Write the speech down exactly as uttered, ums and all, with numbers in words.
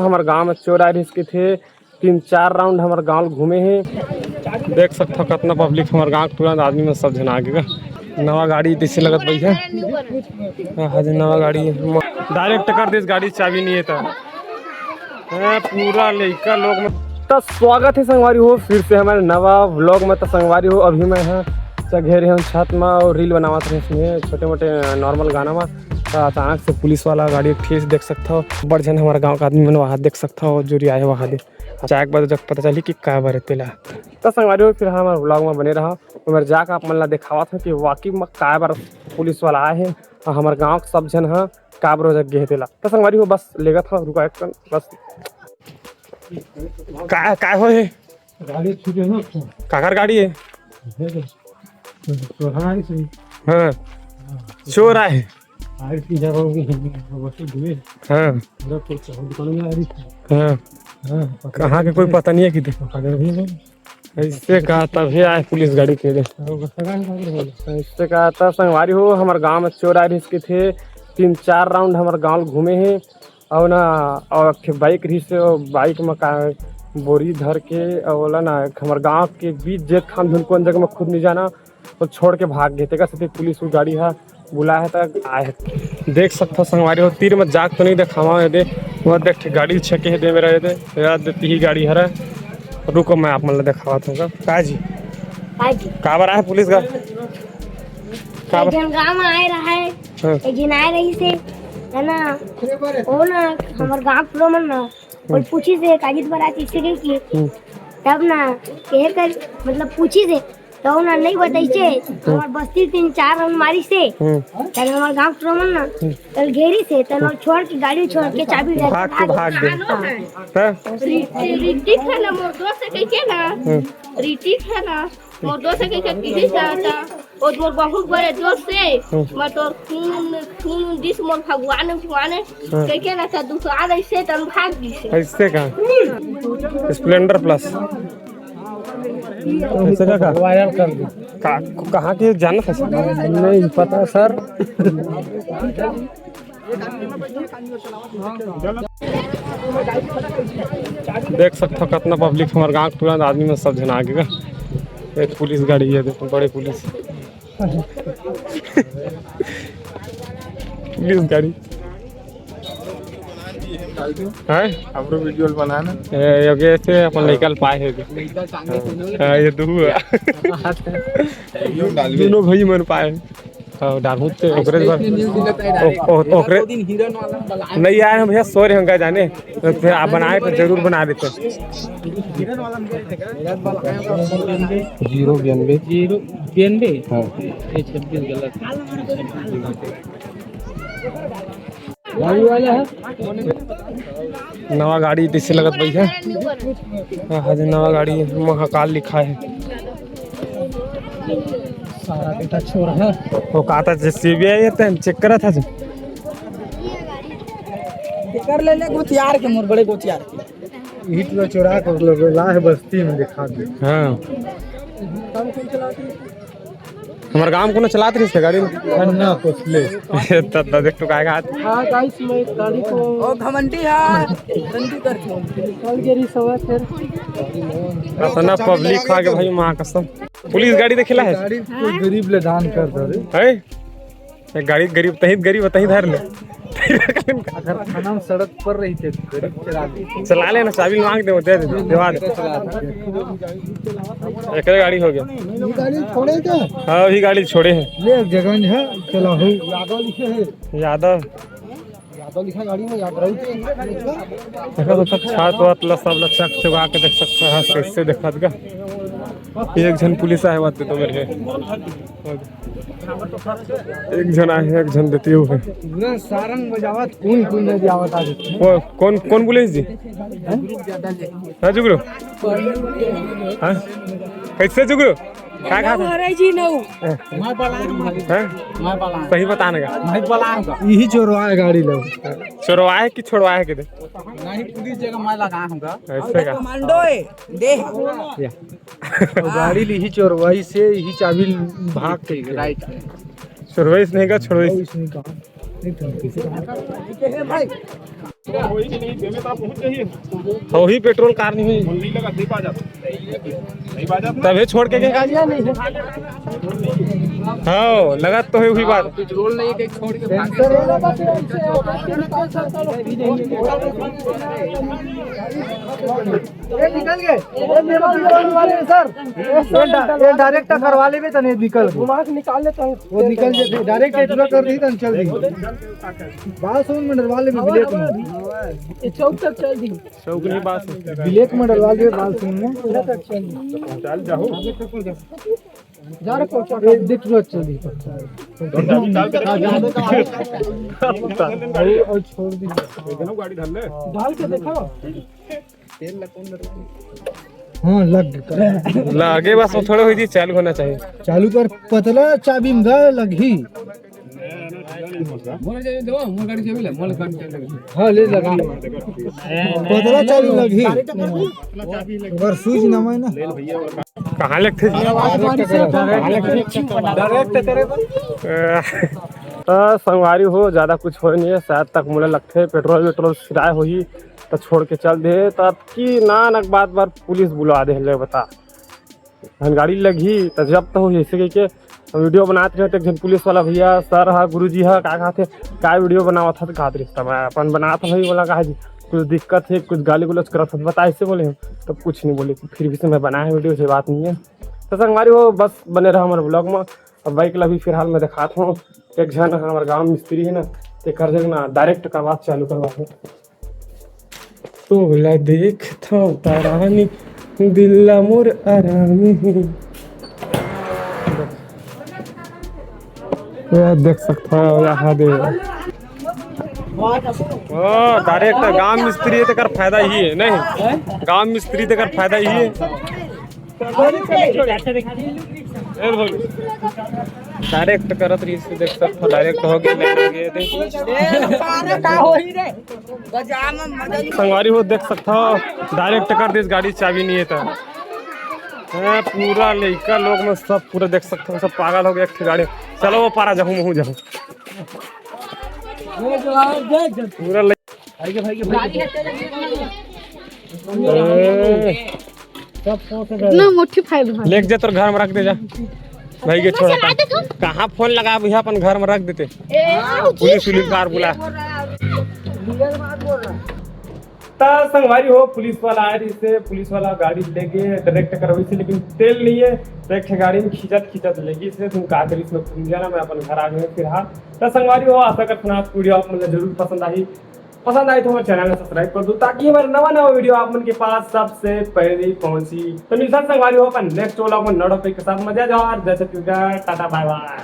हमर गांव में चोर आए रहिस कथे, तीन चार राउंड हमर गांव घूमे हे। देख सकथव कतना पब्लिक हमर गांव के तुरंत आदमी मन सब झन आ गे गा। नवा गाड़ी तइसे लगत भैया। हाँ जी, नवा गाड़ी डायरेक्ट कर दिस गाड़ी, चाबी नहीं है तो। हाँ, पूरा लइका लोग में। तो स्वागत है संगवारी हो फिर से हमारे नवा व्लॉग में। तो संगवारी हो अभी मैं हाँ चघेरे हूँ छत में और रील बनावत रहे इसमें छोटे मोटे नॉर्मल गाना में। तो अचानक से पुलिस वाला गाड़ी एक ठेस देख सकथव, बड़ झन हमारे गांव के आदमी मन वहाँ देख सकथव, जुरी आए वहाँ दे। जाए के बाद जब पता चली कि का बर तेला। तो संगवारी हो फिर हमारे व्लॉग में बने रहा, तो मैं जाकर आप मन ला दिखावत हूँ कि वाकई में का बर पुलिस वाला आए हे और हमारे गांव के सब झन ह का बर जग गे हे तेला। तो संगवारी हो बस लेगत हूँ, रुका एक कन, बस। का, का हो हे? गाड़ी छूटे ना तो। काकर गाड़ी है? ये तो चोर है इसे। हाँ, चोर आए। आए की जगह होगी, बस दुए। हाँ। पूरा तो चोर दुकान में आ रही थी। हाँ। हाँ, पकड़ कहाँ के कोई पता नहीं है किधर। पकड़ भी नहीं। ऐसे का तभी आए पुलिस गाड़ी के दे। हाँ, बस लगा है, लगा है। ऐसे का त संगवारी हो, हमर गांव में चोर आए रहिस कथे, तीन चार राउंड हमर गांव घूमे हे। अउ ना, अउ एक ठे बाइक रहिस, ओ बाइक में का बोरी धर के, अउ ओला ना, हमर गांव के बीच जेत खान धुन कोन जगह में खुद नहीं जाना, तो छोड़ के भाग गे। तेकर सेती पुलिस वो गाड़ी ह बुलाए हे त आए हे। देख सकथव संगवारी हो, तीर में जाके तो नहीं देखावा हे दे, वो देख ठे गाड़ी छके हे दे मेरा ये दे, याद देती ही गाड़ी हरा। रुको मैं आप मन ला देखावत हूँ का जी। का जी? काबर आए पुलिस का? काबर? एक झन गाँव में आए रहा है, हाँ। एक झन आए रही से, है ना, वो ना हमर गाँव के लोग मन ना, कोई हम्म। पूछी से कागज बना चीज से गई की, हम्म। तब ना, कहे कर, मतलब पूछी से, तो ना नहीं बताई से, हम्म। हमार बस्ती तीन चार राउंड मारी से, हम्म। तब हमार गाँव के लोग मन ना, हम्म। तब घेरी से, तब छोड़ के गाड़ी छोड़ के चाबी लेके भाग के भाग गए। हाँ। हाँ? ऋतिक है ना, मोर दोस्त है, कह के ना, हम्म। ऋतिक है ना, मोर दोस्त के के पीछे जाता, और मोर बहुत बड़े जोर से, हम्म। मैं तोर खून, खून दिस मोर भगवान, भगवान, हम्म। कह के ना, त दुकान ऐसे तन भाग दिस। ऐसे का? Splendor plus. ऐसे का, का? वायरल कर दे। का, कहाँ के जाना था सर? नहीं पता सर। देख सकथव कतना पब्लिक हमर गांव के तुरंत आदमी मन सब झन आ गे गा। एक पुलिस गाड़ी है, देखो बड़े पुलिस। पुलिस गाड़ी। हैं? हमरो वीडियो बनाना। ए, योगेश से अपन लइका ल पाए हे। हाँ, ये दू है। दोनों भाई मन पाए। हाँ, डालहूँ ते ओकरे बर। ओ-, ओ-, ओकरे नहीं यार, हम भैया सो रहे होंगे जाने। तो फिर आप बनाए तो जरूर बना देते। जीरो बयानबे। जीरो बयानबे? हाँ। ये छब्बीस गलत। गाड़ी वाला है। नवा गाड़ी तइसे लगत भैया। हाँ, हाँ जी, नवा गाड़ी महाकाल लिखा है। सारा बेटा छोरा है। वो कहा था जे सीबीआई है, तेन चेक करा था जो। कर ले ले गोतियार के, मोर बड़े गोतियार के। ईट ला चोरा कर ले, ला है बस्ती में दिखा दे। हाँ। हमर गांव कोनो चलात रहिस ते गाड़ी में? अन्ना कुसले। ये त, त देख तो काहे का हाथ। हाँ, गाइस, मैं गाड़ी को ओ घमंडी है, घमंडी कर। निकल गई सवा फिर। अतना पब्लिक खा के भाई, माँ कसम। पुलिस गाड़ी देखेला है? गाड़ी कोई गरीब ले दान कर दो रे। है? ये गाड़ी गरीब, तही गरीब, तही धर ले। अगर थाना में सड़क पर रही थे, गरीब चला दे। चला लेना, चाबी मांग दे, दे दे, देवा दे। एकरे गाड़ी हो गया। ये गाड़ी छोड़े क्या? हाँ, अभी गाड़ी छोड़े हैं। ले, जगह नहीं है, चला हो। यादव लिखे है। यादव। यादव लिखा गाड़ी में, यादव। देखो, तो छत वत ला सब ला चक चुगा के देख सकते हैं, कैसे देखत गा। एक झन पुलिस आए हुआ तो मेरे। एक झन आए हे, एक झन देती हूँ। पूरा सारंग बजावत, कौन, कौन बजावत आज? वो कौन, कौन पुलिस जी? हाँ, जुगरू। हाँ? कैसे जुगरू? का कहा था? हरे जी नौ। हैं? मैं बलान भाई। हैं? मैं बलान। सही बताने का। मैं बलान का। यही चोरवा है गाड़ी लोग। चोरवा है कि छोड़वा है किधर? नहीं, पुलिस जगह मैं लगा हूँ गा। ऐसे का? कमांडो है, दे। या। गाड़ी ली ही चोरवाई से ही चाबी भाग के। राइट। चोरवाई से नहीं का, छोड़वाई से। इसने कहा। नहीं, तुम किसी का। भाई। वही नहीं, पेमेंट आप पहुंच जाइए। वही पेट्रोल कार नहीं हुई। नहीं लगा, नहीं बाजा। नहीं बाजा। तभी छोड़ के गए। हाँ, लगा तो है वही बात। पेट्रोल नहीं, कहीं छोड़ के भाग गए। ये निकल गए। ये मेरे को निकलने वाले हैं, सर। ये डा-, ये डायरेक्ट करवा ले भी तो नहीं निकल गए। घुमा के निकाल लेता हूँ। वो निकल जाते, डायरेक्ट इतना कर दी तो चल दी। बाल सुन में डलवा ले भी ब्लैक में। ये चौक तक चल दी। चौक नहीं, बाल सुन। ब्लैक में डलवा ले बाल सुन में। चल जाओ। जा रहे पहुंचा। ये देख लो, चल दी। और, और छोड़ दी। गाड़ी धर ले। डाल के देखो। हाँ, लग गया। लगे बस, वो थोड़े हुई थी, चालू होना चाहिए। चालू कर, पतला चाबी में गा लगी। मोर गाड़ी चाबी ले, मोर गाड़ी चाबी ले। हाँ, ले लगा। पतला चाबी लगी। अगर स्विच ना मारे ना। कहाँ लगथे? डायरेक्ट करे। तो संगवारी हो, ज्यादा कुछ होय नहीं है। शायद तक मोला लगथे पेट्रोल वेट्रोल सिराय होही, तो छोड़ के चल दे। तो अब की ना ना बात बार पुलिस बुला दे ले, बता। हम गाड़ी लगही तो जब तो हो, जैसे कह के हम वीडियो बनात रहे, तो एक झन पुलिस वाला भैया, सर हा, गुरुजी हा, का कहते, का वीडियो बनावत हा, तो कहत रहिस, "मैं अपन बनात भाई," बोला, "कहा जी, कुछ दिक्कत है, कुछ गाली गलौज करत हस, बता," ऐसे बोले हम। तब कुछ नहीं बोले, फिर भी से मैं बनाए वीडियो, से बात नहीं है। तो संगवारी हो, बस बने रहा हमारे ब्लॉग में। अब बाइक ला भी फिलहाल मैं दिखात हूँ, एक झन हमारे गांव मिस्त्री है ना, तेकर जग ना डायरेक्ट करवा चालू करवा दे। तोला देखथंव त रानी, दिल ला मोर आरामी। ये देख सकथव, यहाँ दे। ओ, डायरेक्ट गांव मिस्त्री हे, तेकर फायदा ही है, नहीं? गांव मिस्त्री, तेकर फायदा ही है। डायरेक्ट करत रहिस, देख सकथव, डायरेक्ट हो गया, ले हो गया, देख। संगवारी हो, देख सकथव, डायरेक्ट कर दिस गाड़ी, चाबी नहीं है तो। हाँ, पूरा लइका लोग में सब पूरा देख सकथव, सब पागल हो गया एक ठे गाड़ी। चलो वो पारा जाहूँ, महूँ जाहूँ। पूरा लइ- ए, इतना मोटी फाइल है। लेके जा, तोर घर में रख दे जा। भाई के छोड़ा था। कहाँ फोन लगा भैया, अपन घर में रख देते। पुलिस उलिस बार बुला। ता संगवारी हो, पुलिस वाला आए रहिस हे, पुलिस वाला गाड़ी लेके डायरेक्ट करवाइस हे, लेकिन तेल नहीं है, तो एक ठे गाड़ी में खींचत खींचत लेगिस हे। तुम का करिस, मैं घूम जाना, मैं अपन घर आ गए फिलहाल। ता संगवारी हो, आशा करथन आज वीडियो आप मन ला जरूर पसंद आही। पसंद आए तो हमारे चैनल में सब्सक्राइब कर दो, ताकि हमारे नवा नवा वीडियो आप मन के पास सबसे पहले पहुंची। तो मिलता है संगवारी हो अपन नेक्स्ट व्लॉग में नए टॉपिक के साथ। मजा जाओ और जय छत्तीसगढ़, टाटा बाय बाय।